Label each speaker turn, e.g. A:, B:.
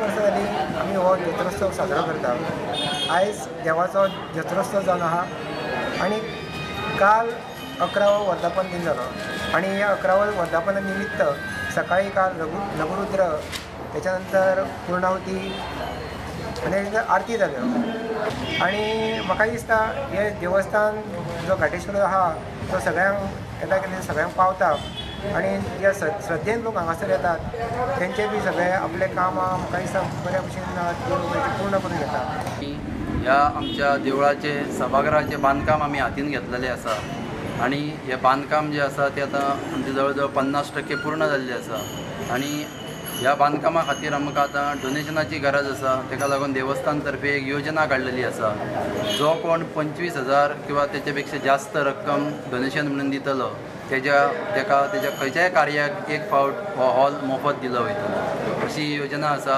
A: वर्सां जालीं आमी हो जत्रोत्सव साजरो करता. आयज देवाचो जत्रोत्सव जावन आहा आनी काल 11वो वर्धापन दिन जालो आनी ह्या 11व्या वर्धापना निमित्त सकाळी काल लघुरुद्र, त्याच्या नंतर पूर्णाहुती आनी आरती जाल्यो. आनी म्हाका दिसता हें देवस्थान जो घाटेश्वर आहा तो सगळ्यांक येता कितें सगळ्यांक पावता आनी जे श्रद्धेन लोक हांगासर येतात तेंचे बी सगळे आपले कामां म्हाका दिसता बऱ्या भशेन पूर्ण करून घेता.
B: ह्या आमच्या देवळाचे सभाघराचें बांदकाम आमी हातीन घेतलेलें आसा आनी हें बांदकाम जें आसा तें आतां आमचें जवळ जवळ 50% पूर्ण जाल्लें आसा आनी ह्या बांदकामा खातीर आमकां आतां डोनेशनाची गरज आसा. ताका लागून देवस्थान तर्फे एक योजना काडलेली आसा. जो कोण 25,000 किंवा तेच्या पेक्षा जास्त रक्कम डोनेशन म्हणून दितलो तेज्या तेका तेज्या खंयच्याय कार्याक एक फावट हो हॉल मोफत दिलो वयतलो अशी योजना आसा.